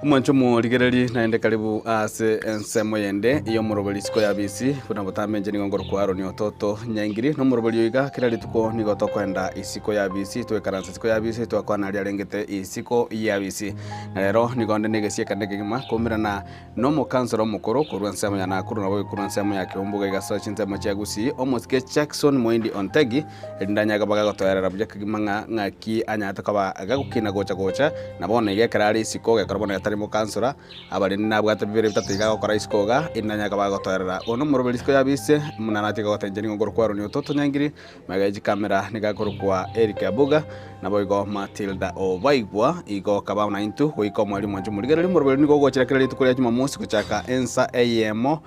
Omwancho omorigereri naende karibu ase ensemo yende y'omoroberi isiko ya bisi buna botambe inche nigo nkorokwa Aaron Ototo Nyaingiri na omoroberi oyo iga kera rituko nigo tokoenda isiko ya bisi toikaransa isiko ya bisi twakwana aria arengete isiko ya bisi na rero nigo nde na egesiekane ekegima koumerana na omokansora omokoro korwa ensemo ya Nakuru nabo korwa ensemo ya Keumbu iga ase chinsemo chia Gusii omosike Jackson Moindi Ontegi Erinde anyare koba gagotoerera buya kegima ng'a ng'aki anyarete koba gagokina gocha gocha, na bono iga ekero are isiko, gekora bono iga tari mokansora, abarende nabwate bibere bitato iga agokora isiko iga, erinde anyare koba gagotoerera. Bono omoroberi isiko y'abise, buna natige goteba inche nigo nkorokwa Aaron Ototo Nyangiri, magega ye chikamera nigo akorokwa Eric Abuga, naboigo Matilda Obaigwa, igo kaba naintwe goika omwarimu mwanche omorigereria, omoroberi nigo ogochera kera rituko ria Jumamosi gochaka ensa eyemo.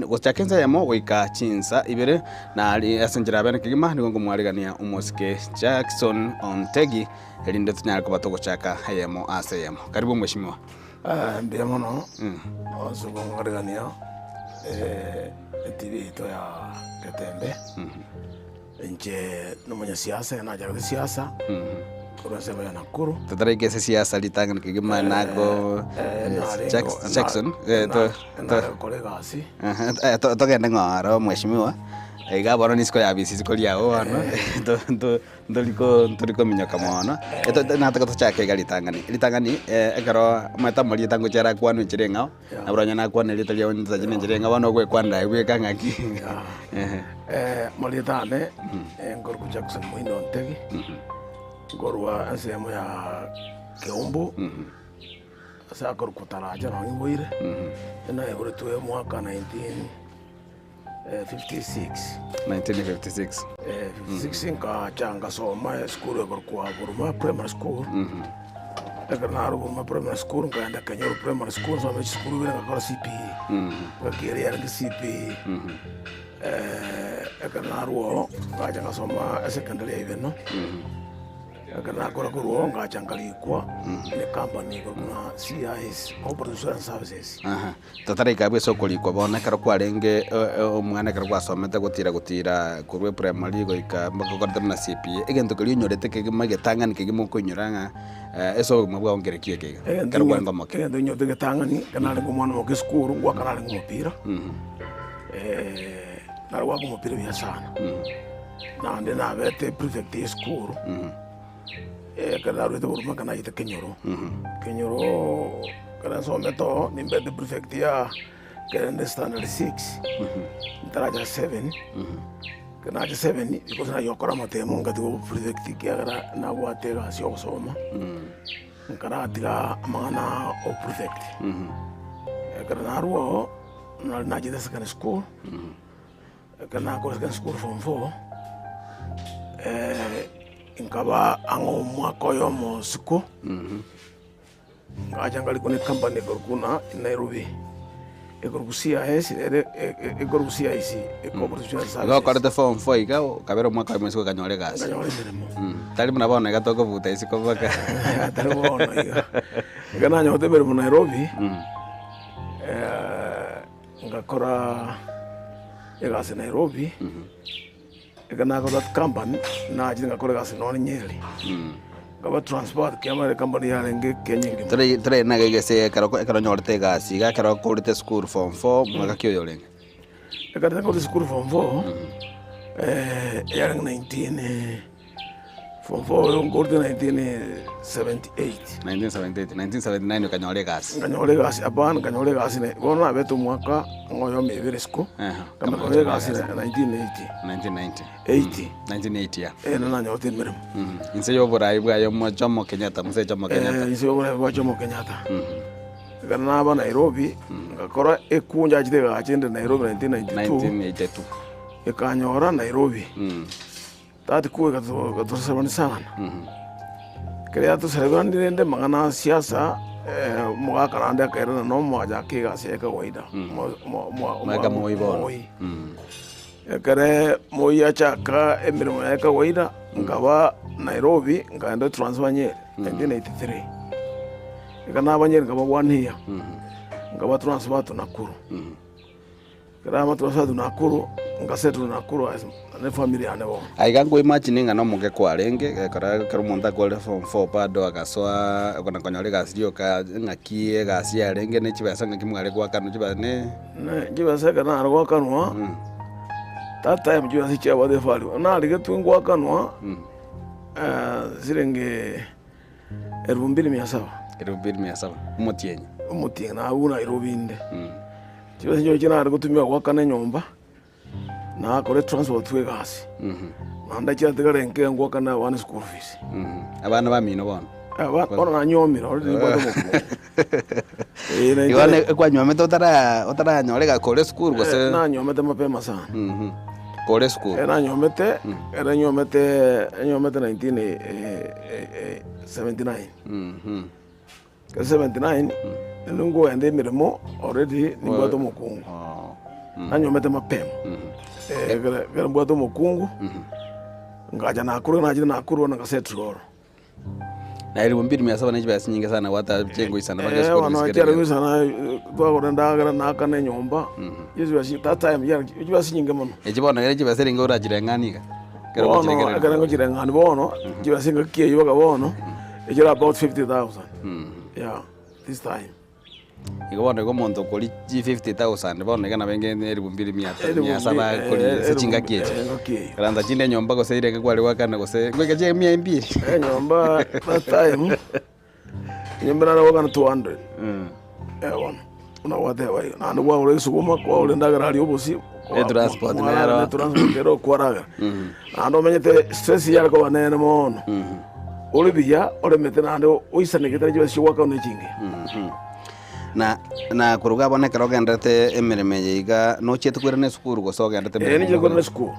Gochaka ensa eyemo goika chinsa ibere, na ase enchera ya bene kegima nigo nkomwarigania omosike Jackson Ontegi, erinde tonyare koba togochaka eyemo ase eyemo. Karibu mweshimiwa. Mbuya mono ase okong'arigania etibi yaito ya Getembe. Inche nomonyasiasa, nachagete siasa korwa ensemo ya Nakuru. Totaraika ase siasa ritang'ani kegima nako Narenge- Jackson eh, to- to- nare gokora egasi Aha, eh, to- togende ng'oro mweshimiwa, iga bono nisiko ya bisi isiko riago bono, to- to- ntoriko ntorikominyoka mono, nataka tochake iga ritang'ani, ritang'ani ekero omanyete amarieta ngochia arakwanwe enchera eng'ao. Nabo onye nakwana erieta riao ntache nenchera eng'a bono ogwekwanera aye bweka ng'aki. Ehe. Amarieta ane nkorokwa Jackson Moino Ntegi, nkorwa ensemo ya Keumbu, ase akorokwa Taraja nonye nkoire, naiboretwe omwaka 1956. 1956. 56 nkacha ngasoma esukuru ekorokwa Buruma Primary School. Ekero narwa Buruma Primary School nkaenda Kenyoro Primary School nsome chisukuru ibere ngakora CPE. Engaki eria yarenge CPE. Ekero narwa ororo ngacha ngasoma esecondary ya Ibeno. Ekero nakora korwa oo ngacha nkarikwa ne company ekorokwa ng'a CIS, Corporate Insurance Services. Aha. Totaraika abwo ase okorikwa bono ekero kwarenge omwana ekero gwasomete gotira gotira korwa eprimary goika mpaka okorete buna CPA, egento keria onyorete kegima egetang'ani kegima okoinyora ng'a ase obogima bwao nkerekio eke iga, ekero kwarenge omoke. Egento nyorete egetang'ani, ekero narenge omwana omoke esukuru, ngoaka narenge omopira, nare goaka omopira buya sana, naende nabete prefect ya esukuru. Ekero narwete boruma ekero nachete kenyoro, kenyoro ekero nsomete oo nimbete prefect ya ekero nde standard six, ntaracha seven, ekero nacha seven because naye gokora amatemo ngatiga oboprefect ekiagera nabwate egasi ya ogosoma, nkaratiga amang'ana ya oboprefect. Ekero narwa oo, nari nachete secondary school. Ekero nakora secondary school form four, nkaba ang'e omwaka oyomo isiko, ngacha nkarikwa na ecompany ekorokwa buna Nairobi, ekorokwa CIS ere ekorokwa CIC, Cooperative Insurance Igo Services. okorete form four iga, okabera omwaka oyomo isiko okanyora egasi. Nkanyora emeremo. Tari buna bono iga tokobuta isiko mpaka. Tari bono iga. Ekero nanyorete emeremo Nairobi, Ngakora egasi Nairobi, ekero nakora company, nachire ngakora egasi nonye Nyeri, nkaba transferred ekiagera ecompany yarenge Kenya engima. Tore tore na egese ekero ekero onyorete egasi iga ekero okorete esukuru form four, mwaka ki oyo orenge? Ekero nakorete esukuru form four, yarenge nineteen. Form four oyo nkorete 1978. 1978, 1979 okanyora egasi. Nkanyora egasi hapana nkanyora egasi ne bono nabete omwaka ng'a oyomo ebere isiko, Ehe, nkamanya egasi 1980. 1990. 80. 1980 yeah. Eh, nanyorete emeremo. Mm. Inse y'oborai bwaye omo Jomo Kenyatta, Mzee Jomo Kenyatta. Eh, inse y'oborai bwa Jomo Kenyatta. Ekero naba Nairobi, ngakora ekunja achete egacha ende Nairobi 1992, 1982. ekanyora Nairobi. Mm. Tati kwe gatoserebani sana. Ekero yatoserebanire rende amang'ana a siasa, omogaka naende akairana na omoachaka egasi ya kawaida, Omogaka Moi bono. Moi. Ekere Moi achaka emeremo yaye kawaida, nkaba Nairobi, nkaenda transfer Nyeri, 1983. Ekero naba Nyeri nkaba one year, nkaba transferred to Nakuru. Ekero naba transferred to Nakuru, Ngasettle Nakuru as ne family yane bono. Aiga nkoimagine ng'a nomoke kwarenge, ekero ekero omonto akorire form four bado agasoa okona konyora egasi rioka ng'aki egasi yarenge ne chibesa ng'aki mware goakanwa chibesa ne. Ne chibesa ekero nare goakanwa, that time chibesa chiabwate evalue, narigetwe ngoakanwa siringi elfu mbili mia saba. Elfu mbili mia saba, omotienyi. Omotienyi nabwo Nairobi inde. Chibesa inche oche nare gotumia goakana enyomba, nakore etransport bwa egasi, naende chiatigara enke ngoakana abana eschool fees. Abana bamino bono? Aba bono nanyomire already nimbwate omokungu. Eh, na Igo inche- ne- kwanywomete otara otaranyora ega kore esukuru gose Eh, nanyomete mapema sana. Kore esukuru. Eh, nanyomete, ere nyomete nyomete 1979. 79 naende nkoenda emeremo already nimbwate omokungu nanyomete mapema Eh, ekero ekero mbwate omokungu ngacha nakure nachire nakurwa nagasettle oro. Na elfu mbili mia saba ne chibesa chinyinge sana gwata chengoisana mpaka Eh, esukuru bono risikere chiare rigere. goisana eh, twagora endagera naakana enyomba chibesa that time chiare chibesa chinyinge mono. Echi bono ere chibesa eringe orachireng'anie iga, ekero Bono ogochirekerera. ekero ngochireng'ania bono chibesa engaki eywo mpaka bono. Echire about 50,000 yeah this time. Igo bono igo omonto okoria chi 50,000 bono iga nabo enge elifu mbili mia ta- Elifu mia saba mbi- akoria eh, ase elifu chingaki mbi- echi. eh, engaki eyio. Karanta chinde enyomba gose irenge kware goakana gose ngoika chia mia mbili. Enyomba that time enyomba nare goakana 200 eh bono buna gwateba igo naende kwagora esuguma kwagora endagera aria obosie Ne transport kwaragera nero. ne transport ero kwaragera naende omanyete stress yare koba nere mono. Ore buya, oremete naende oisanegete ne chibesa chi'ogoaka buna echinge. Na na koruga bono ekero ogenderete emeremo eye iga, nochiete koirana esukuru gose ogendete Ee, emeremo ninche omobere? koirana esukuru.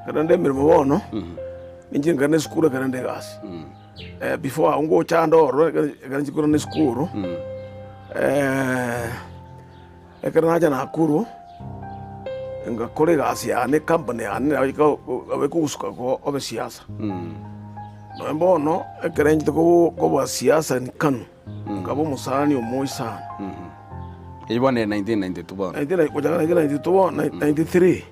Ekero nde emeremo bono, ninche nkairana esukuru ekero nde egasi. Before agwo ngocha ande ororo ekero ekero ninche koirana esukuru, ekero nacha Nakuru, ngakora egasi yane ecompany yane nabo ekogusuka obe siasa. Nonya bono ekero nchete koba siasa in Kanu, nkaba omosani omoi sana. Eyio bono ere 1992 bono. Gochaka 1992 bono, 93,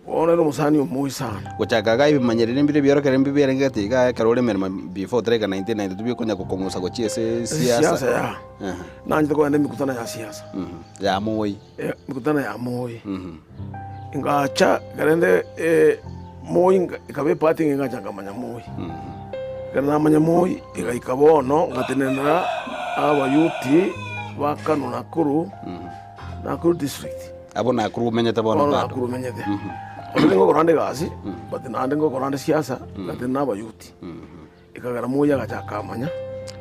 bono ere omosani omoi sana. Gochaka iga ebimanyereri mbire ebiorokereri mbi biarenge gati igaa ekero ore emeremo before otareka 1992 biokonya gokong'usa gochia ase siasa. Siasa ya, nanchete kogenda emekutano ya siasa. Ya Moi. Emekutano ya Moi. Ngacha ekero rende Moi ekaba eparty engiya ngacha nkamanya Moi. Ekero namanya Moi, egaika bono ngatenenera abayuti ba Kanu Nakuru, Nakuru district. Abwo Nakuru omenyete bono Bono bado. Nakuru menyete. Already ngokora ande egasi, but naende ngokora ande siasa, ngatenena abayuti. Ekagera Moi agacha akamanya.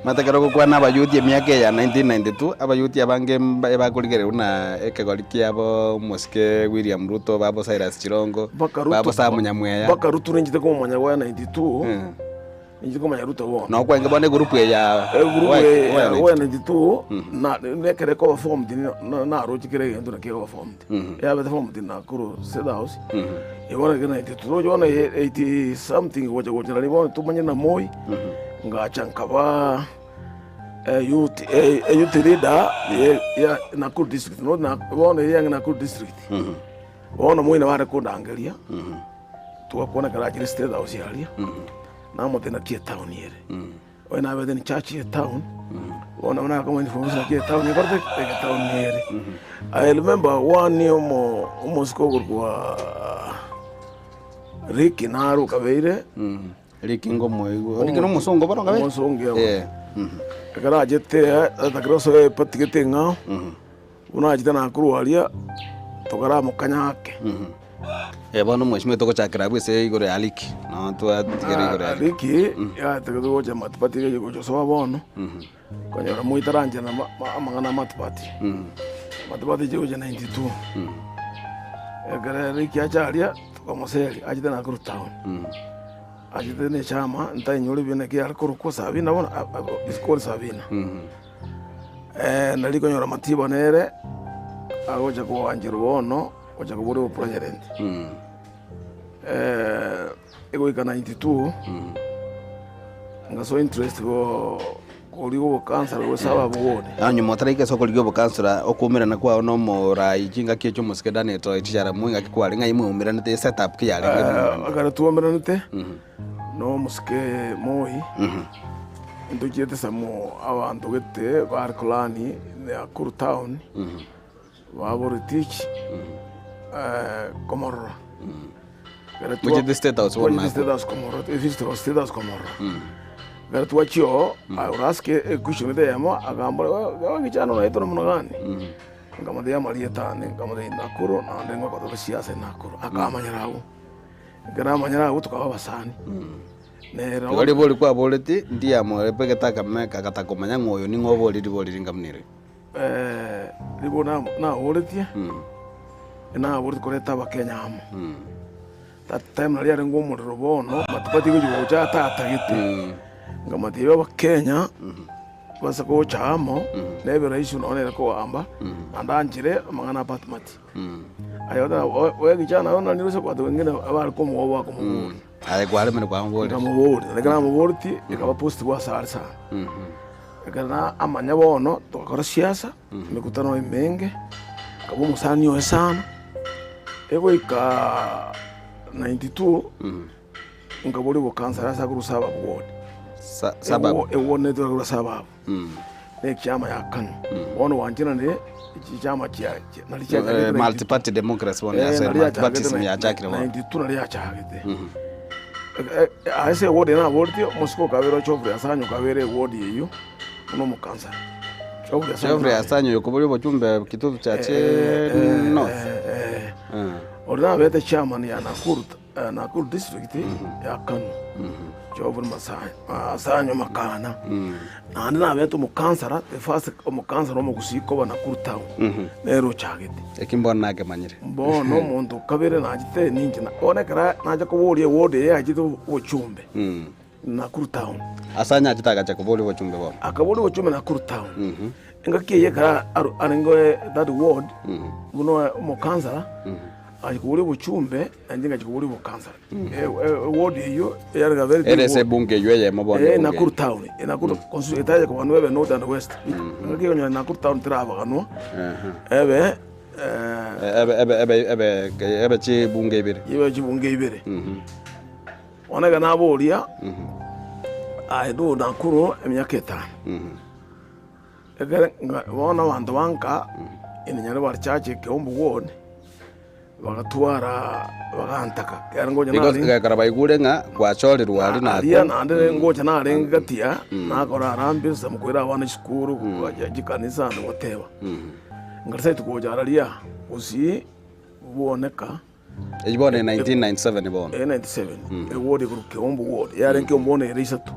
Omanyete ekero ogokwana abayuti emiaka eye ya 1992, abayuti abange mba ebakorigereria buna ekegori kiabo omosike William Ruto, babo Cyrus Jirongo, Mpaka Ruto, babo Sam Nyamweya. mpaka Ruto ninchete komomanya goya 92, ninchete komanya Ruto bono. Nokwenge bono egurupu eye ya Egurupu goya- eye goya ya 92. goya 92, na nekere ekoba formed na- naroche kera egento naki ekoba formed. Yabete formed Nakuru State House, igo bono ekero 92, roche bono 80 something gocha gocha nari bono tomanye na Moi, ngacha nkaba youth youth leader ya Nakuru district, not na bono eye yange Nakuru district. Bono Moi nabo are kondangeria, togakwana ekero achire State House aria, namotebia naki etown ere. Onye nabete in church ye town, bono nabo nakomoa information naki etown ekorete ki, eke town nere. I remember one omo omosike okorokwa Rick naro okabeire, Rick ngomoigwa. Rick na omosongo bono okabeire? Omosongo ebo. Eh. Ekero achete atakire gosoa eparty gete eng'ao, buna achete nakorwa aria, tokaramokanya ake. Eh, bono mweshimiwa togochakera abwo ase igoro ya Rick. Noo twatigera igoro ya Rick. Rick yatagete gocha matibati erio gocha soa bono, konyora moitaranchera ma- ma- amang'ana a matibati. Matibati echi gocha 92. Ekero Rick acha aria, tokamoseria, achete Nakuru town. Achete na echama, ntainyore buya naki yare korokwa Sabina bono, is called Sabina. Nari konyora Matiba nere, agocha koancherwa bono. Gocha kobora obopresident egoika 92 ngasoa interest bo. Korigia obokansara gose ababwoni. Na nyuma otaraika ase okorigia obokansara, okoumerana kwao na omorai chingaki echio omosike Daniel Toroitich Arap-Moi ngaki kware ng'ai mwaumeranete eset up ki yarenge mwaumeranete? Ekero twaumeranete na omosike Moi, ntochiete some abanto gete bare kolani Nakuru town, baboretich komorora. Mochiete State House bono Twachete State House komorora, efisi State House komorora. Ekero twachia oo, aye orasike equestion gete eyemo, akambora wewe kijana unaitwa namna gani? Nkamotebia amarieta ane, nkamotebia Nakuru naende ngokora siasa Nakuru, akamanyera abwo. Ekero amanyera abwo tokaba abasani. Nere Igo ribori kwaboreti, ndiamorebegete akameka agatakomanya ng'a oyo ning'o obori ribori ringa buna eri. Ribori naboretie, naboretie koreta abakenya amo. That time naria arenge omorero bono, matibati gochia gocha atatagete, nkamotebia abakenya base gocha amo, nebe rahisi nonya nere kogamba, naende anchire amang'ana a Batmati. Aye oteba we kijana oyo nani gose kwateba wengine abare komoa bakomoboria. Aye kwaremire kwamoboria. Nkamoboria, na ekero namoboretie, ekaba positive ase are sana. Ekero na amanya bono, togakora siasa. Emekutano emenge, nkaba omosani oye sana, egoika 92 nkaboria obokansara ase akorwa Sababu ward. Sababu. Eward netwe akorwa Sababu, na ekiama ya Kanu. Bono gwanchananire chichama chia nari chiachagete Eh, multi-party democracy bono yasoire, nari multi-partyism yachakire bono. 92 nari yachagete. Ase eward eye naboretie, omosike okabera Geoffrey Asanyo okabera eward eyio. buna omokansara. Geoffrey Asanyo oyo okoboria obochumbe Kitutu Church North. Oria nabete chairman ya Nakuru, Nakuru district ya Kanu. Geoffrey Masanyo Makana. Naende nabete omokansara, the first omokansara omogusii koba Nakuru town. Nere ochagete. Eki mbono nakemanyire. Bono omonto okabere nachete ninche, bono ekero nacha koboria eward eye yachete obochumbe. Nakuru town. Ase anyachete agacha koboria obochumbe bono. Akaboria obochumbe Nakuru town. Engaki eye ekero arenge that ward buna omokansara, agachia koboria obochumbe nainche ngachia koboria obokansara. Eward eyio eyare a very big Ere ase ward. ebunge eyio eyemo bono ebunge Nakuru town, Nakuru constituency etaye kobaganwa ebe north and west. Engaki okonyora Nakuru town terabaganwa, ebe Ebe ebe ebe ebe ebe chibunge ibere. ebe chibunge ibere. Bono ekero naboria, aye ndoo Nakuru emiaka etano, ekere nga bono abanto ba nka eminyare bare church ekeombe ward, bagatwara bagantaka, ekiagera ngocha Because narenge gekora baigure ng'a gwachorirwe aria aria nakwo. naende ngocha narenge gatia, nakora harambee ase mokoira abana chisukuru, kogacha chikanisa and whatever. Nkarisa gocha araria gusii bwoneka. Eyio bono 1997 bono. 97 eward ekorwa Keumbu ward yarenge Keumbu bono ere isato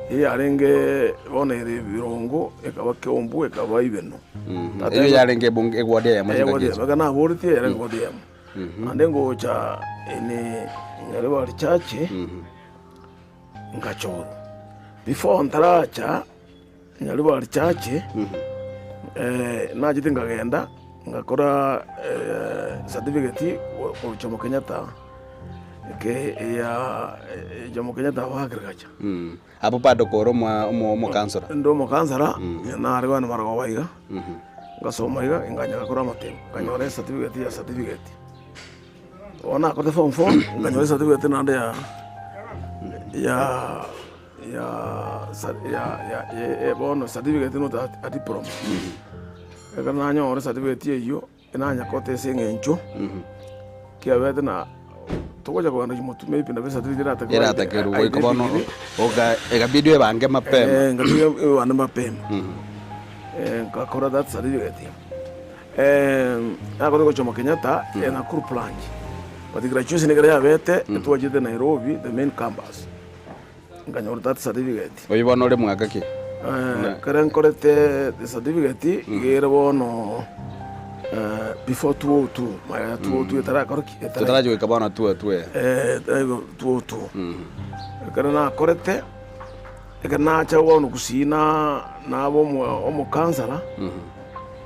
eyarenge bono ere Birongo ekaba Keumbu ekaba Ibeno Eyio yarenge ebunge eward eyemo Eh, ward chingaki eyemo echi. ekero naboretie yarenge ward eyemo naende ngocha ene Nyaribari church ngachorwa before ntaracha Nyaribari church nachete nkagenda ngakora certificate korwa Jomo Kenyatta eke ya Jomo Kenyatta of Agriculture. Abwo bado kore omokansora? Inde omokansora, nare bono marogoba iga, ngasoma iga nkanya gakora amatemo, nkanyora ecertificate ya certificate. Bono nakorete form four, nkanyora ecertificate naende ya ya. Ya ya ya bono certificate not a diploma. Ekero nanyora certificate eyio, enanyakota ase eng'encho, kiabete na togocha kogenda chimotu maybe nabo ecertificate eratakerwe Eratakerwe goika bono oka ekabidi oebange mapema. Nkabidi ebange mapema. Nkakora that certificate. Nakorire gochia Jomo Kenyatta, Nakuru branch, but graduation ekero yabete, twachete Nairobi, the main campus. Nkanyora that certificate. Oyio bono ore mwaka ki? Ekero nkorete the certificate iga ere bono before 202 magega ya 202 etarakora ki? Etara- Totarachi goika bono 202 eye. Etaraika 202. Ekero nakorete, ekero nacha bono gusii na naba omo omokansara,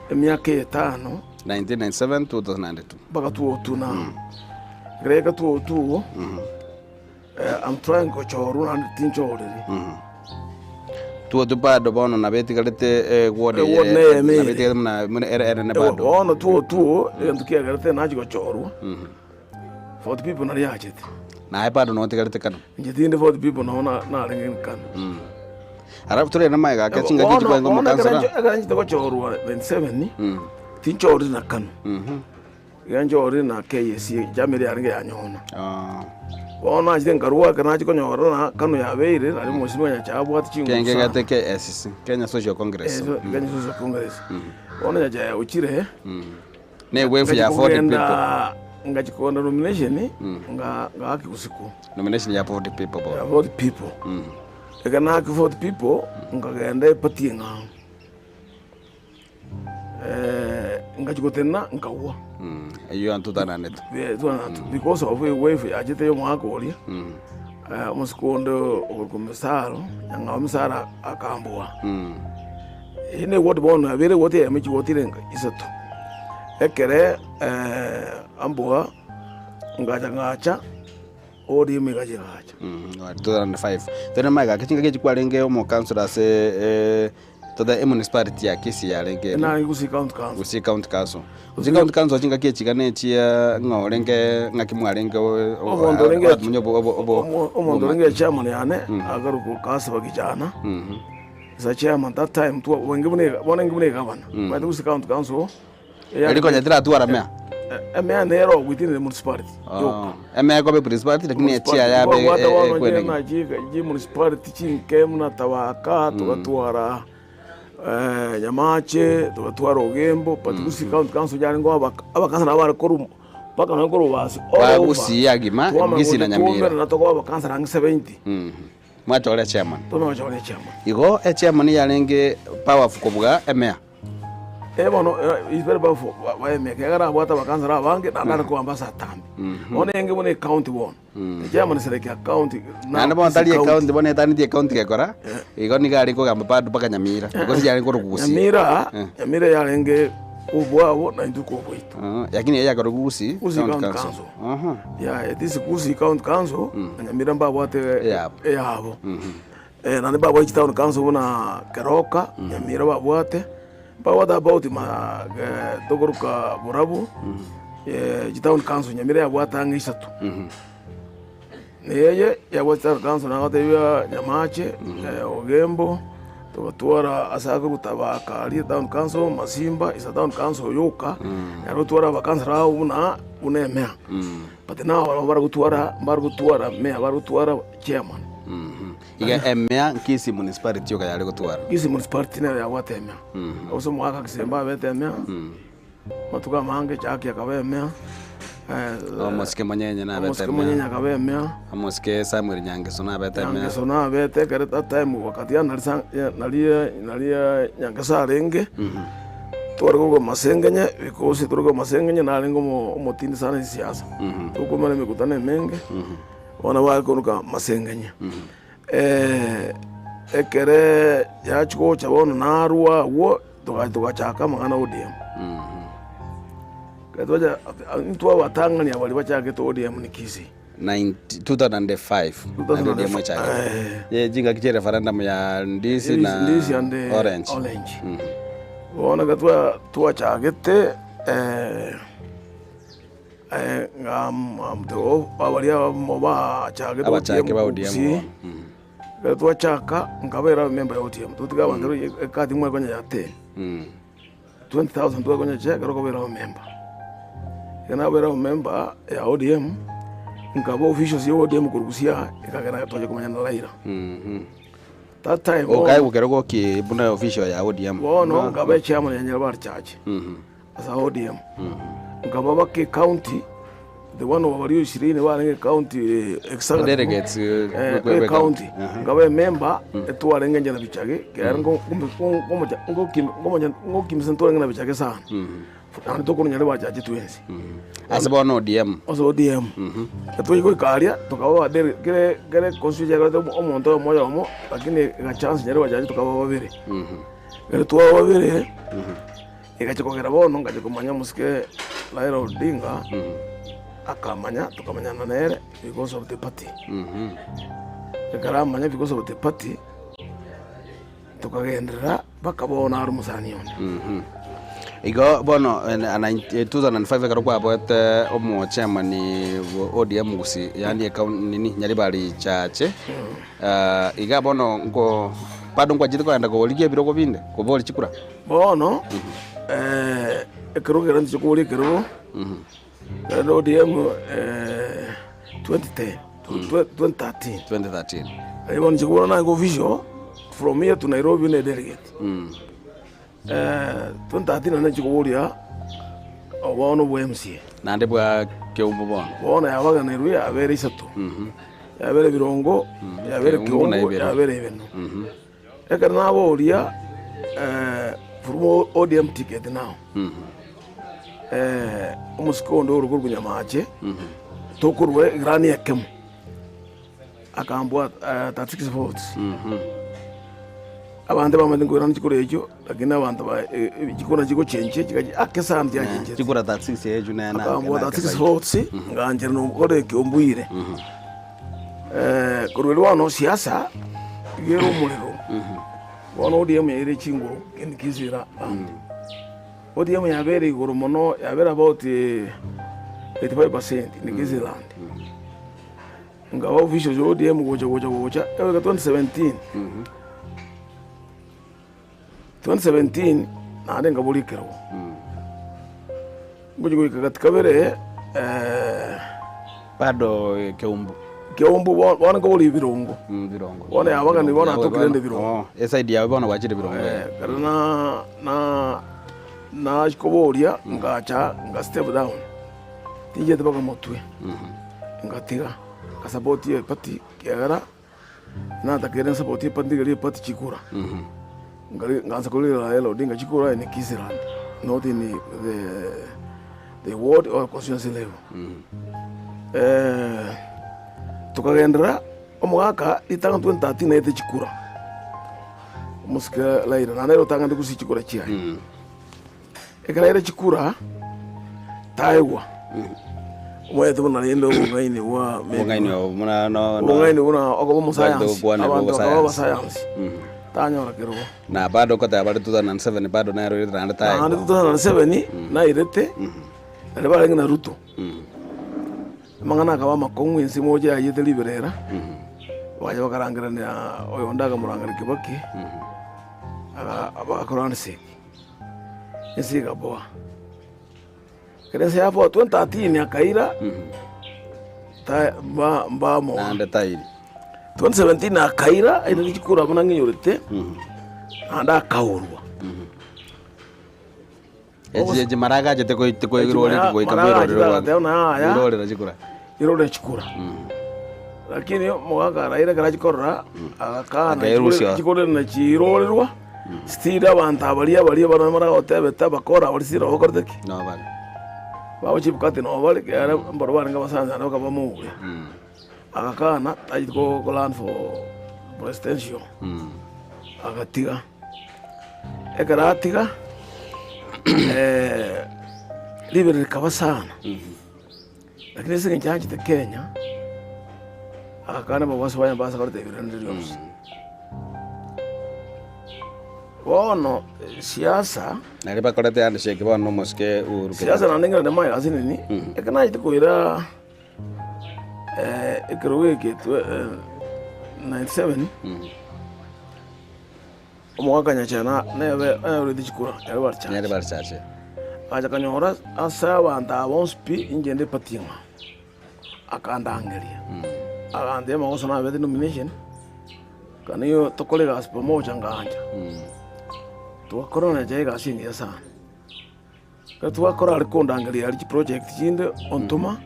emiaka etano. 1997, 2002. Mpaka 202 now. Ekero yaika 202. I'm trying gochorwa naende tinchoriri. Two bado bono nabo etigarete eward Eward neye nabo ere. etigarete buna buna ere ere bado. Bono two two egento kiagerete nachia gochorwa, Fort People naria yachete. Naye bado notigarete Kanu. Inche tindi Fort People nabo na- narenge Kanu. Alafu torende magega ake chingaki Bono chikwarenge bono ekero omokansora. ncho- ekero nchete gochorwa 97, tinchorire na Kanu. Iga nchorire na KSC, chama eria yarenge yanyona. Ah. Bono nachete nkarua ekero nachia konyora na Kanu yabeire, nario omosibwa Nyachae abwate chinguru Kenge sana. gete KSC, Kenya Social Congress. Eh, so- Kenya Social Congress. Bono Nyachae ochire, Ne wave ya ngachia 40 people. kogenda ngachia kogenda nomination, nga- ngaaka usiku. Nomination ya 40 people bono. Ya 40 people. Ekero naaka 40 people, nkagenda eparty eng'ao. Ngachia gotenena nkagwa. Eyio yantutananete. Yeah, twananete. Because of ewave yachete ya omwaka oria, omosike onde okorokwa Misaro, Nyang'au Misaro akamboa. Eyio ne eward bono yabeire eward eyemo chiward ire inga isato. Ekere amboa, ngacha ngacha. ODM egacha egacha. 2005 Tore magega ake chingaki echi kwarenge omokansora ase eh, totebe emunicipality ya Kisii yarenge eria. Narenge Gusii County Council. Gusii County Council. Gusii County Council chingaki echi iga nechia ng'a orenge ng'aki mwarenge Omonto orenge omonye obo obo obo Omo- omonto orenge chairman yane akarokwa Kasaba Kijana is a chairman that time twa bwenge buna ega- bono inge buna egavana. Omanyete Gusii County Council Eri konya tiratwara mea. Emea nero within the municipality yoka. Emea ekoba municipality lakini echia yabe Twabwate bono ekwenegi. na chi municipality chinke buna Tabaka tugatwara Nyamache tugatwara Ogembo but Gusii County Council yarenge abakansara bare korwa mpaka nonye korwa Bobasi all Ba over. Gusii agima, Twamanya Gusii na gocha Nyamira. twaumerana tokoba abakansara ang'e 70. Mwachore chairman. Twamanya gochora echairman. Igo echairman yarenge powerful kobua emea. Eh bono is very powerful baeme ekiagera abwate abakansara abange naende are kogamba ase atambe. Bono enge buna ecounty bono, echairman is like a county now Naende bono is tari county. ecounty bono etanetie ecounty gekora, igo nigo arenge kogamba bado mpaka Nyamira, gose yarenge korokwa Gusii. Nyamira, Nyamira yarenge obwabo na intwe kobwaito. Ah, lakini eye yakorokwa Gusii Gusii County County Council. Council. Aha. Yeah, it is Gusii County Council na Nyamira mbabwate Eyabo. eyabo. Naende mbabwate chitown council buna Keroka, Nyamira babwate, mbabwate about ma tokoruka Borabu, chitown council Nyamira yabwate ang'e isato. Na eye yabwate chitown council nagotebia Nyamache, Ogembo, togatwara ase akorwa Tabaka aria etown council, Masimba is a town council yoka, naro otware abakansara abo buna buna emea. But now barabwo baragotwara mbarigotwara mayor barigotwara chairman. Iga emea Kisii municipality yoka yare gotwara. Kisii municipality nero yabwate emea. Gose omogaka Kisemba abete emea, amatuko amange Chaki akaba emea, Omosike Monyenye nabete omosike emea. Monyenye akaba emea, Omosike Samuel Nyangeso nabete emea. Nyangeso nabete ekero that time wakati ya nari sa nari nari Nyangeso arenge, tware korwa Masengenye because tore korwa Masengenye narenge omo omotindi sana ase siasa, tokomana emekutano emenge. Bono bakoruka masengenya. Ekere yachia gocha bono narwa agwo, toga togachaka amang'ana ODM. Ekero twacha intwe abatang'ani baria bachagete ODM ni Kisii. 2005 naende ODM echagete. Eh. Chingaki chia referendum ya Ndizi na Ndizi and Orange. Orange. Bono ekero twa twachagete. Baria bachagete Abachake ba ODM ODM Gusii. bono. Mm. Ekero twachaka nkabera ememba ya ODM totiga abanto ekadi mwakonya ya 10 20,000 twakonya che ekero okobera omemba. Ekero nabera omemba ya ODM nkaba officials ya ODM korwa Gusii aa ekagera twacha komanya na Raila. That time bono Okae gokerwa goki buna official ya ODM. bono nkaba echairman ya Nyaribari Church. Ase ODM. Nkaba baka ecounty, the one of baria ishirini barenge ecounty executive. Delegates, Eh, kwe- kwe- ecounty. Aha. Nkaba emember, etwarenge inche na Bichage, ekiagera nko- nko- nkomocha- nkokim- nkomocha- nkokimisa ntwarenge na Bichage sana. Naende tokorwa Nyaribari Church twensi. Ase bono ODM. Ase ODM. Etwachia goika aria, tokaba abadele kere kere constituency yakorete omonto oyomo oyomo, lakini egachance Nyaribari Church tokaba babere. Ekero twaba babere. Egachia kogera bono ngachia komanya omosike Raila Odinga, akamanya tokamanyana nere because of the party. Ekero amanya because of the party, Tokagenderera mpaka bono are omosani one. Igo bono 2005 ekero kwaboete omochairman bwa ODM Gusii yaani ekaunti nini Nyaribari Chache iga bono nko bado nkwachete kogenda korigia ebirogo binde koboria chikura? Bono ekerogo kere ntoche koboria ekerogo kere ODM 2010 2013. 2013. Aye bono inche bono naye official from here to Nairobi ne delegate. 2013 naende inche koboria bono bwa MCA. Naende bwa Keumbu bono. Bono yabaganirwe yabere isato. Yabere Birongo, yabere Keumbu na Keumbu, Ibeno. yabere Ibeno. Ekero naboria from ODM ticket now, omosike onde ore korwa Nyamache, tokorwa egrani ekemo, akambwata 36 votes. Abanto bamanyete nkoirana chikura echio, lakini abanto ba chikura chigochenchia chigachi ake sana chiachenchete. Chikura 36 echio nere na- Akambwata nake 36 zaidi. votes, nganchera nokora ekio mbuire. Korwa erio bono siasa iga ere omorero, bono ODM yaire chinguru kende kisira abanto. ODM yabere igoro mono yabere about 85% in Kisii-land. Nkaba officials ya ODM gocha gocha gocha eweka 2017, 2017 naende nkaboria ekerogo, ngochia goika gati kabere Bado Keumbu. Keumbu bo- bono nkoboria ebirongo. Mm, Birongo. Bono yabagani bono Yawe atokire rende Birongo. Oh, eside yawe bono gwachire Birongo. Eh, kare na na nachikoboria ngacha nga step down tinchete mpaka motwe ngatiga ngasupport eparty kiagera natakeire nsupport eparty ntigerie eparty chikura Nkari ngansa korera Raila Odinga chikura in Kisii-land not in the the ward or constituency level. Tokagenderera omogaka ritang'ani 2013 naete chikura omosike Raila naende ere otang'anete gose chikura chiaye. Ekero aire chikura taegwa omanyete buna rende obong'aini bwa Obong'aini obo buna no no obong'aini buna okoba omosayansi Gokwana abanto bakaba obosayansi. abasayansi tanyora kerogo. Na bado okoteba bare 2007 bado nero oirete naende Naende taegwa. 2007 nairete naende barenge na Ruto. Amang'ana akaba amakong'u ense mocha yayete riberera, bagacha bakarangerania oyonde akamorangeria Kibaki, aga bagakora handshake. Ense egaboa. Ekero ense yaboa 2013 akaira, ta mba mbamoa. Naende tairi. 2017 akaira airete chikura buna ng'inyorete, naende akaurwa. Echi echi mara agachete koi koirorera goika Mara agachete bwerorere agateba ng'a yaya. Bwerorera chikura. Irorere chikura. Lakini omogaka Raila ekero achia korora, agakana Akaerusia. chikura nachirorerwa, still abanto abaria abaria barabwo baragotebete abakora baria still nabo bakorete ki? Nabo bare. Babo Chebukati nabo bare ekiagera mbaro barenge abasacha naende bakaba bamoure. Agakana tacheti ko ko run for presidential, agatiga. Ekero atiga, ribero rikaba sana. Lakini ase eng'encho yanchete Kenya, agakana ababwasi baye mbasa koreta ebirende rionsi. Bono siasa, Naria bakorete handshake bono na omosike Uhuru siasa Kenyatta. naende ngerende maega ase nini, ekero nachete koira ekerogo eke twe 97, Omogaka Nyachana nebe oyorete chikura Nyaribari Church. Nyaribari Church. Agacha akanyora ase abanto aba bonsi pi inche nde party eng'ao. Akandangeria, agantebia amagoso nabete nomination, kanigo tokore egasi pamoja ngancha. Togakora na Nyachae egasi engiya sana. Ekero twakora aria kondangeria aria chiproject chinde ontoma,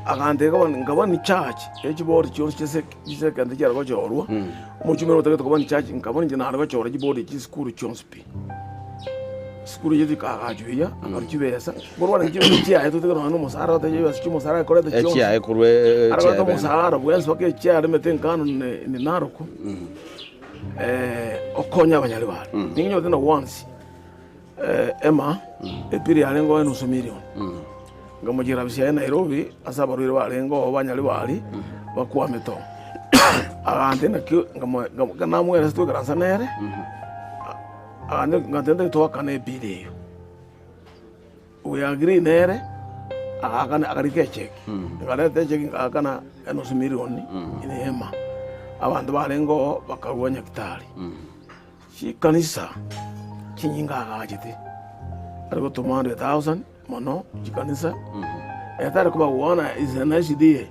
agantebia nkaba nkaba in charge ya chibodi chionsi chiase chisekende chiare gochorwa, omochumeri otagete koba in charge nkaba inche nare gochora chibodi chisukuru chionsi pi. Sukuru eyio chikaagachwa buya, akarwa chibesa, korwa barenge chibesa chiaye totagete nonya na omosara oteba chibesa chia omosara akorete chionsi, Echiaye korwa echiaye arorete bene. omosara bwensi mpaka echiaremete enkano ne ne Narok, okonya abanyaribari. Ninyorete na once. Emma, epiri yarenge oo enusu million. Nkamochiera bisia aye Nairobi ase abarwaire barenge oo banyaribari bakwamete oo. Agantebia naki ngamo namoeresa twaikaransa nere, agantebia ngantebia ntagete toakane ebill eywo. We agree nere, agaakana akarika echeki, nkareta echeki nkaakana enusu milioni in hema. Abanto barenge oo bakarua nyagetari. Chikanisa chinyinge agachete, are gotoma 100,000 mono chikanisa, etari kobagwana is an SDA,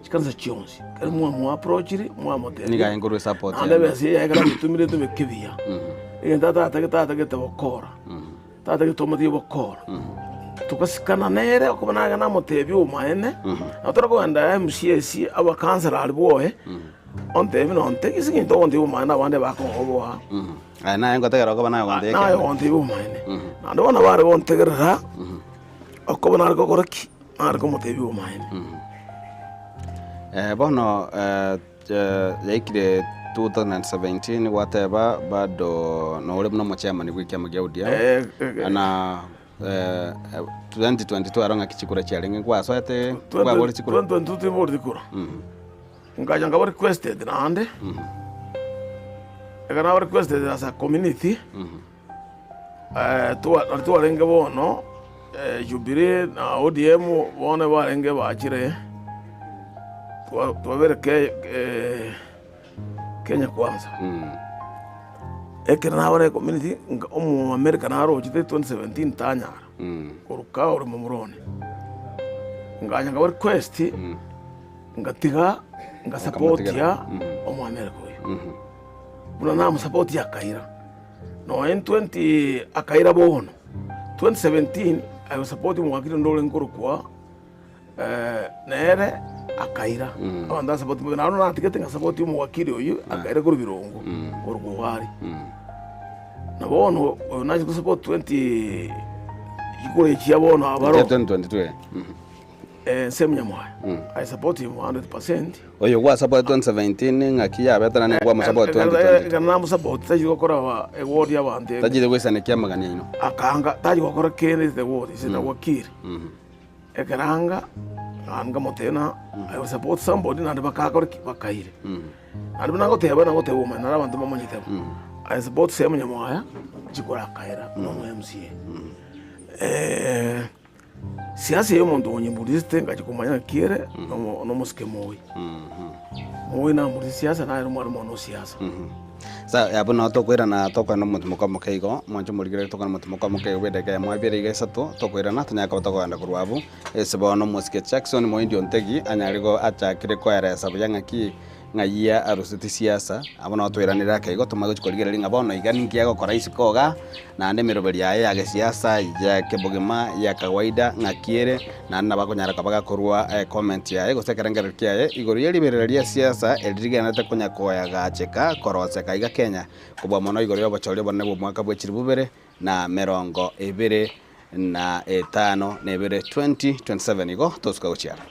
chikanisa chionsi, ekero mwamoapproachire Nigo mwamotebia, aye nkorwa esupport naende yane. ebesa eye ekero ayetumire etumeke buya, egento atatagete tatagete gokora, tatagete omotigie gokora, togasikana nere okoba nagenda namotebia obomaene, nabo tore kogenda MCAC abakansela aria bwoye, Ontebie nontegie ase eng'encho togontebia obomaene abande bakong'oboa. Aye naye ngotegerera okoba naye ogontebia Naye ekeene. ogontebia obomaene. Naende bono bare gontegerera, okoba nare gokora ki? Nare komotebia obomaene. Bono yaikire 2017 gwateba bado nore buna omochairman bwa ekiama gia ODM na 2022 aro ng'aki chikura chiarenge gwasoete kwabore chikura? 2022 timboreti kura. Nkacha nkaba requested naende, ekero naba requested as a community, nari twarenge bono Jubilee na ODM bono barenge bachire, twabere Kenya Kwanza. Ekero nabare community, omoamerika naro ochete 2017 tanyara, korwa ore momura one, nkacha nkaba request. Ngatiga ngasapotia Omoamerika oyo, buna namosapotia akaira. Nonya in 20 akaira bono, 2017 I was supporting omowakili onde orenge korokwa nere akaira. Abanto basapoti bobe, naende natigete ngasapoti omowakili oyio akaira korwa Birongo, korwa Ogari. Na bono oyo nachia gosupport 20 chikura echi chia bono abaro. 2022. Ensemo nyamwaya I support him 100%. Oyo gwa support 2017 ng'aki yabete naende gwa support 2022. Ekero namosupport tachiri gokora eward y'abanto ebe. Tachiri goisanekia amagani aino. Akanga tari gokora kende ase eward ase nawakiri. Ekero anga naende nkamotebia ng'a I will support somebody naende bakakora ki? Bakaire. Naende buna ngoteba nagoteba omanyete naro abanto mbamanyete bo. I support Sam Nyamwaya chikura akaira buna omo MCA. Siasa eye omonto onyimburisete ngachia komanya naki ere nomosike Moi. Moi namburise siasa naye omware omwana o siasa. Sawa abwo nabo tokoirana tokwana omonto moka moke igo, mwanche omorigereria tokwane omonto moka moke igo bwa edageka eyemo ebere iga isato, tokoirana tonyare koba tokogenda korwa abwo, ase bono omosike Jackson Moindi Ontegi anyare go achakire koeresa buya ng'aki ng'ai aruseti siasa, abwo nabo toiranere ake igo tomanye gochia korigereria ng'a bono iga ninki agokora isiko igaa, naende emeroberi yaye ya gesiasa, ya kebogima, ya kawaida ng'aki ere, naende nabo akonyara koba gakorwa ecomment yaye gose ekerengererio kiaye igoro ye riberera ria siasa eri rigendererete konya koagacheka koroseka iga Kenya, kobua mono igoro y'obochori obonene bw'omwaka bwe chilifu bibere na merongo ebere na etano na ebere 2027 igo tosuka gochia aroro.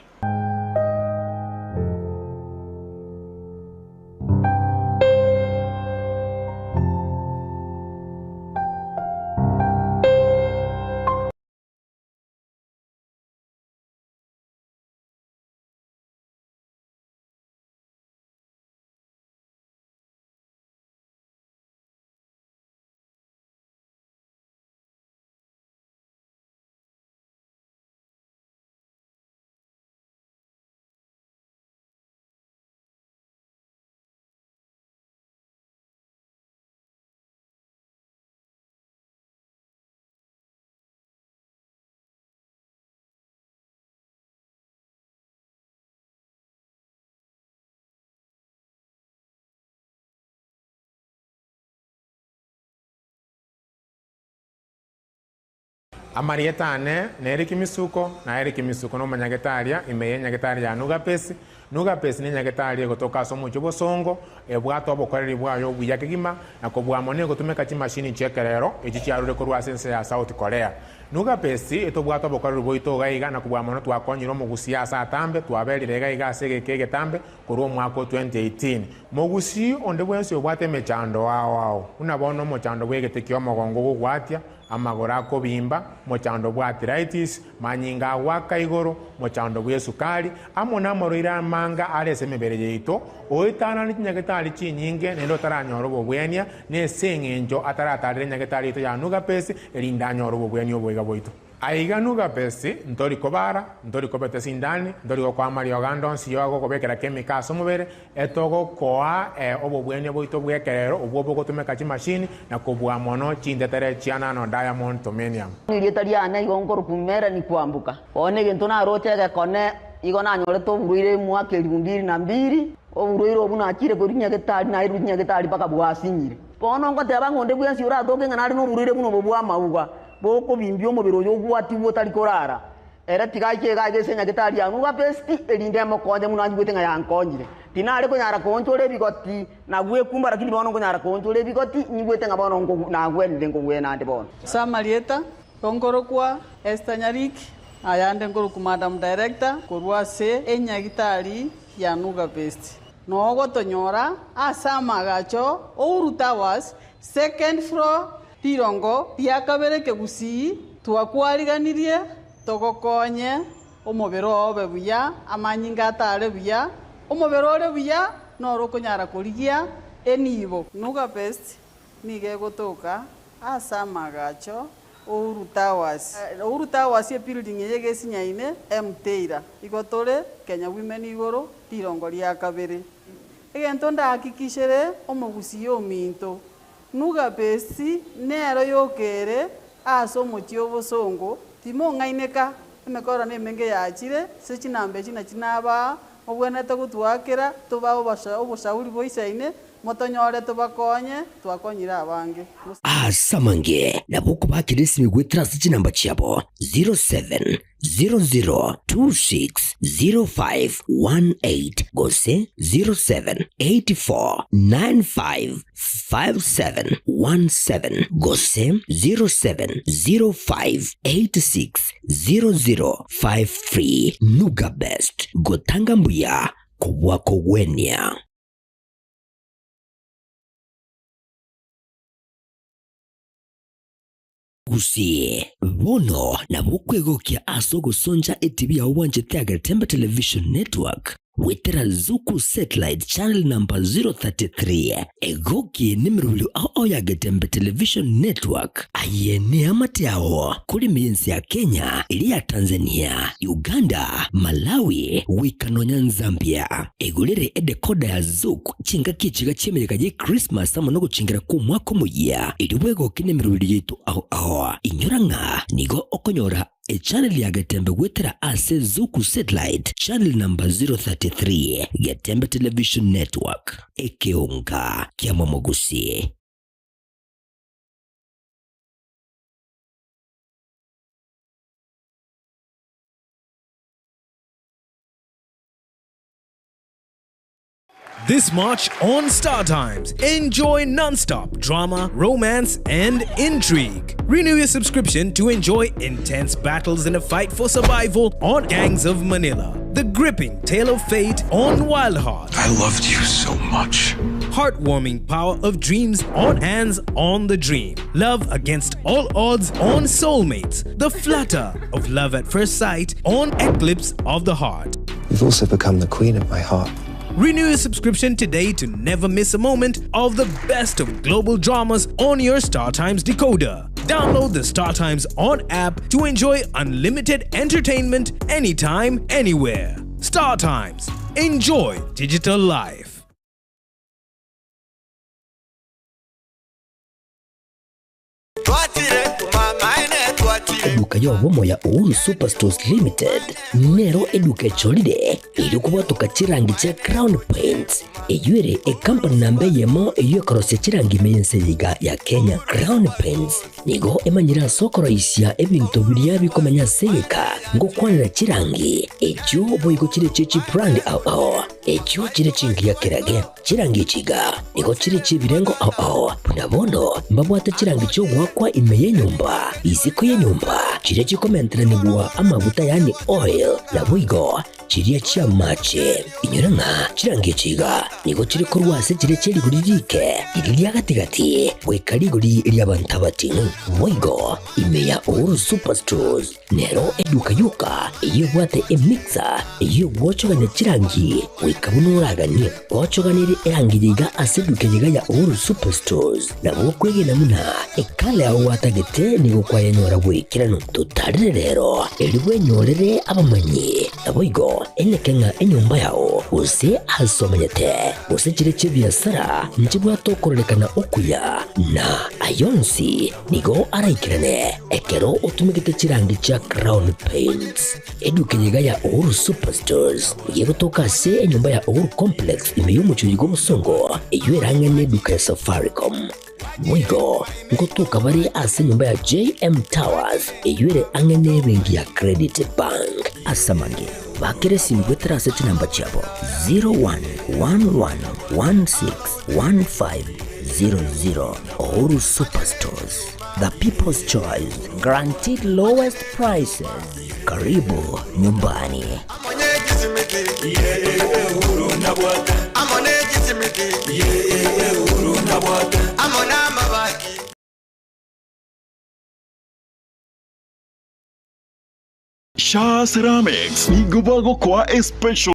Amarieta ane nere Kimisuko, na ere Kimisuko nomonyagetaria ime y'enyagetari ya Nugapesi. Nugapesi nenyagetari egotoka ase omochie obosongo, ebwate obokoreri bwaye obuya kegima, na kobua mono egotumeka chimashini chi'ekerero echi chiarure korwa ase ense ya South Korea. Nugapesi etobwate obokoreri bwaito iga iga, na kobua mono twakonyire omogusii ase atambe, twaberire iga iga ase egeka egetambe korwa omwaka o 2018. Mogusii onde bwensi obwate emechando ao ao, buna bono omochando bw'egete ki'omogongo ogogwatia, amagoro akobimba, mochando bw'arthritis, manyinga agoaka igoro, mochando bw'esukari, amo namarwaire amange. Amanyinga are ase emebere yaito, oetanane chinyagetari chinyinge naende otaranyora obobwenia, nese eng'encho ataratarera enyagetari yaito ya Nugapesi, erinde anyore obobwenia oboiga bwaito. Aiga Nugapesi ntori kobara, ntori kobeta esindani, ntori gokoa amariogo ande onsi y'ogokobekera chemical ase omobere, etogokoa obobwenia bwaito bw'ekerero obwo bogotumeka chimashini na kobua mono chintetere chia nano diamond tomenium. Erieta riane igo nkorokwa Melanie Kwamboka. Bono egento naroche egekone, igo nanyorete oborwaire emwaka elifu mbili na mbili, oborwaire obwo nachire korwa nyagetari nairwe nyagetari mpaka bwasinyire. Bono ngoteba ng'a onde bwensi oratoke ng'a nare noborwaire buna obo bw'amauga, bokobimbia omobere oyo ogwatigwe otari korara, ere tiga aiche iga aiga ase nyagetari ya Nuga Best, erinde emokonye buna anyigwete ng'a yankonyire. Tinare konyara koonchora ebigoti na gwekumba, lakini bono nkonyara koonchora ebigoti, nyigwete ng'a bono nagwenire nkogwena ande bono. Ase amarieta, Nkorokwa Esther Nyariki, ayande nkorokwa Madam Director korwa ase enyagitari ya Nuga Best. Noo gotonyora ase amagacho Uhuru Towers, second floor, rirongo ria kabere Kegusii, twakwariganirie togokonye omobere oo obe buya, amanyinga atare buya, omobere ore buya noro okonyara korigia enibo. Nuga Best Nigo egotoka ase amagacho Uhuru Towers. Uhuru Towers ebuilding eye egesinyaine M Taylor. Igo tore Kenya Women igoro rirongo ria kabere. Egento ndahakikishere omogusii ominto, Nuga Base nero yokere ase omochie obosongo, timong'aineka, emekoro nemenge yachire ase chinamba echi nachi nabaa, mobwenerete gotwakera tobae oboshauri boisaine, Motonyore tobakonye, twakonyire abange. Ase amange nabo okobakera esimi goetera ase chinamba chiabo 0700260518 gose 0784955717 gose 0705860053. Nuga Best, gotanga mbuya kobua kogwenia. Gusii, bono nabo okwegokia ase ogosoncha etibi yao bwanchete ya Getembe Television Network goetera Zuku Satellite Channel number 033. Egoki nemerobio ao ao ya Getembe Television Network. Aye neamate ao korema ense ya Kenya, eria ya Tanzania, Uganda, Malawi, goika nonya Nzambia. Egorere edekoda ya Zuku chingaki echiga chi'emeyega ye Christmas amo nogochengera kw'omwaka omoyia, erio bwegoke nemerobio yaito ao ao. Inyora ng'a nigo okonyora echannel ya Getembe goetera ase Zuku Satellite channel number 033, Getembe Television Network, ekeonga kiamomogusi. This March on Star Times, enjoy non-stop drama, romance, and intrigue. Renew your subscription to enjoy intense battles in a fight for survival on Gangs of Manila, the gripping tale of fate on Wild Heart. I loved you so much. Heartwarming power of dreams on Hands on the Dream. Love against all odds on Soulmates. The flutter of love at first sight on Eclipse of the Heart. You've also become the queen of my heart. Renew your subscription today to never miss a moment of the best of global dramas on your StarTimes decoder. Download the StarTimes On app to enjoy unlimited entertainment anytime, anywhere. StarTimes. Enjoy digital life. Eduka y'obomo ya Uhuru Superstores Limited nero eduka echorire erio kobwatoka chirangi chia Crown Paints eyio ere ekampani namba eyemo eyio ekorosia chirangi ime y'ense eye iga ya Kenya. Crown Paints nigo emanyire ase okoroisia ebinto biria bikomenya ase egeka ngokwanera chirangi echio boigo chire echie chibrand ao ao. Echio chire chingiya kerage. Chirangi echi iga nigo chire chi'ebirengo ao ao, buna bono mbabwate chirangi chi'ogoakwa ime y'enyomba, isiko y'enyomba, chiria chikomenteranigwa amaguta yaani oil, naboigo chiria chi'amache. Inyora ng'a chirangi echi iga nigo chire korwa ase chiria chie rigori riike, riria ria gati-gati, goika rigori ri'abanto abating'u. Boigo ime ya Uhuru Superstores Nero eduka yoka eyio ebwate emixer eyio egwochogania chirangi goika buna oraganie. Gwochoganirie erangi yaiga ase eduka eyeiga ya Uhuru Superstores, nabo okwegena buna ekala yao gwatagete nigo kwayenyora bw'ekeranu. Totarire rero erio bwenyorere abamanyi, naboigo eneke ng'a enyomba yao gose ase omenyete gose chire chi'ebiasara nchibwate okororekana okuya na ayonsi Nigo araikerane ekero otumegete chirangi chia Crown Paints. Eduka eye iga ya Uhuru Superstores nigo egotoka ase enyomba ya Uhuru Complex ime y'omochie oyo bw'obosongo eyio erang'ane eduka ya Safaricom. Boigo ngotoka bare ase enyomba ya JM Towers eyio ere ang'e n'ebenki ya Credit Bank. Ase amange, bakera esimi goetera ase chinamba chiabo 0111161500. Uhuru Superstores, the people's choice, guaranteed lowest prices. Karibu nyumbani. Shaa Ceramics nigo bagokoa especial.